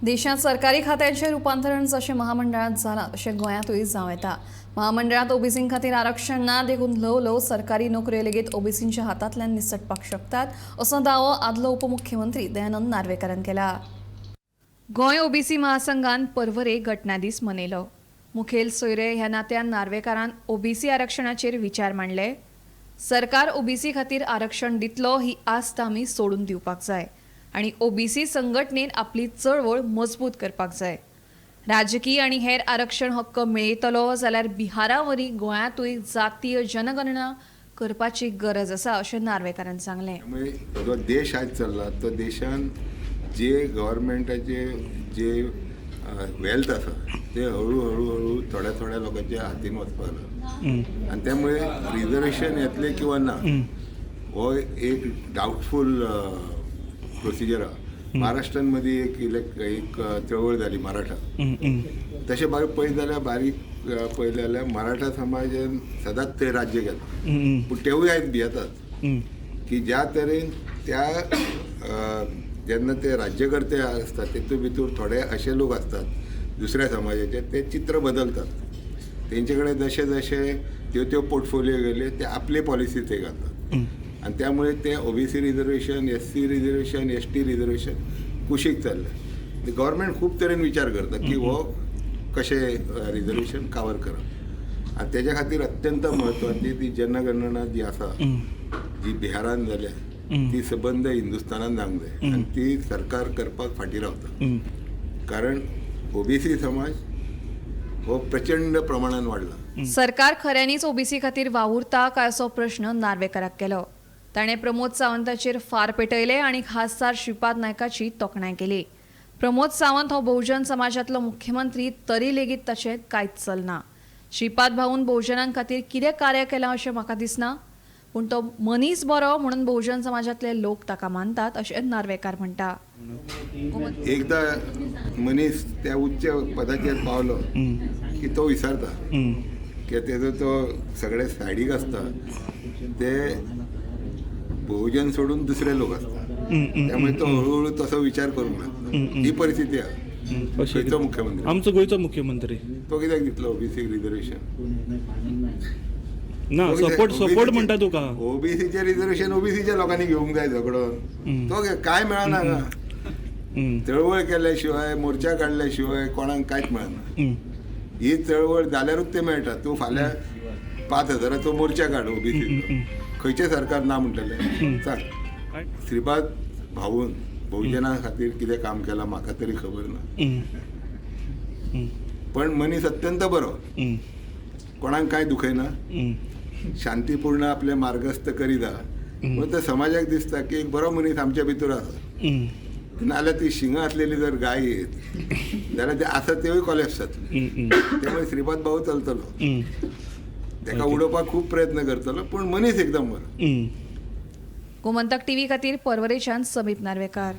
देशांत सरकारी खात्यांचें रुपांतरण जशें महामंडळांत जालां तशें गोंयांतूय जावं येता. महामंडळांत ओबीसीं खातीर आरक्षण ना देखून ल्हव ल्हव सरकारी नोकऱ्यो लेगीत ओबीसींच्या हातांतल्यान निसटपाक शकतात असो दावो आदलो उपमुख्यमंत्री दयानंद नार्वेकारान केला. गोंय ओबीसी महासंघान पर्वरे घटना दीस मनयलो. मुखेल सोयरे ह्या नात्यान नार्वेकारान ओबीसी आरक्षणाचेर विचार मांडले. सरकार ओबीसी खातीर आरक्षण दितलो ही आस्त आमी सोडून दिवपाक जाय आनी ओबीसी संघटनेन आपली चळवळ मजबूत करपाक जाय. राजकीय आनी हेर आरक्षण हक्क मेळयतलो जाल्यार बिहारा वरी गोंयांतूय जातीय जनगणना करपाची गरज आसा अशें नार्वेकारान सांगलें. त्यामुळे जो देश आज चल्ला तो देशान जे गव्हर्मेंटाचे जे वेल्थ आसा ते हळू हळू हळू थोड्या थोड्या लोकांच्या हातीन वचपाक लागला आनी त्यामुळे रिजर्वेशन येतलें किंवा ना हो एक डावटफूल प्रोसिजर आहा. महाराष्ट्रान मदीं एक एक चळवळ जाली मराठा, तशें बारीक पळयत जाल्यार बारीक पळयलें जाल्यार मराठा समाजान सदांच ते राज्य केलां, पूण तेवूय आयज भियेतात की ज्या तरेन त्या जेन्ना ते राज्यकर्ते आसतात तेतून भितर थोडे अशे लोक आसतात दुसऱ्या समाजाचे, ते चित्र बदलतात. तेंचे कडेन जशे जशे त्यो त्यो पोर्टफोलियो गेले ते आपले पॉलिसी ते घालतात आनी त्यामुळे ते OBC reservation, SC reservation, ST reservation कुशीक चल्ले. गव्हर्मेंट खूब तरेन विचार करता की हो कशें रिजर्वेशन कवर करप आनी तेज्या खातीर अत्यंत म्हत्वाची ती जनगणना जी आसा जी बिहारान जाल्या ती सबंद हिंदुस्थानान जावंक जाय आनी ती सरकार करपाक फाटीं रावता, कारण ओबीसी समाज हो प्रचंड प्रमाणान वाडला. सरकार खऱ्यांनीच ओबीसी खातीर वावुरता काय असो प्रश्न नार्वेकाराक केलो. ताणें प्रमोद सावंताचेर फार पेटयले आनी खासदार श्रीपाद नायकाची तोखणाय केली. प्रमोद सावंत हो बहुजन समाजांतलो मुख्यमंत्री तरी लेगीत ताचें कांयच चलना. श्रीपाद भाऊन बहुजनां खातीर कितें कार्य केलां अशें म्हाका दिसना, पूण तो मनीस बरो म्हणून बहुजन समाजांतले लोक ताका मानतात अशें नार्वेकार म्हणटा. एकदा मनीस त्या उच्च पदाचेर पावलो की तो विसरता की तेजो तो सगळे सायडीक आसता ते बहुजन सोडून दुसरे लोक आसता, त्यामुळे तो हळूहळू तसो विचार करूंक लागता. ही परिस्थिती आसा. खंयचो मुख्यमंत्री? आमचो गोंयचो मुख्यमंत्री तो कित्याक दितलो ओबीसी रिजर्वेशन? ना, सपोर्ट सपोर्ट म्हणटा तुका. ओबीसीचे रिजर्वेशन ओबीसीच्या लोकांनी घेवंक जाय झगडोन, तो काय मेळना हांगा. चळवळ केल्या शिवाय, मोर्चा काडल्या शिवाय कोणाक कांयच मेळना. ही चळवळ जाल्यारूच ते मेळटा. तूं फाल्यां 5,000चो मोर्चा काड ओबीसीचो, खंयचें सरकार ना म्हणटलें? सांग. श्रीपाद भाऊन बहुजना खातीर कितें काम केलां म्हाका तरी खबर ना, पण मनीस अत्यंत बरो, कोणाक कांय दुखयना, शांतीपूर्ण आपले मार्गस्थ करीत आहा. म्हणून ते समाजाक दिसता की एक बरो मनीस आमच्या भितर आसा. नाल्यार ती शिंगां आसलेली जर गाय येत जाल्यार ते आसा तेवूय कॉलेप्स जातले. त्यामुळे श्रीपाद भाऊ चलतलो, ताका उडोवपाक खूब प्रयत्न करतलो, पूण मनीस एकदम बरो. गोमंतक टीव्ही खातीर पर्वरेच्यान समीप नार्वेकार.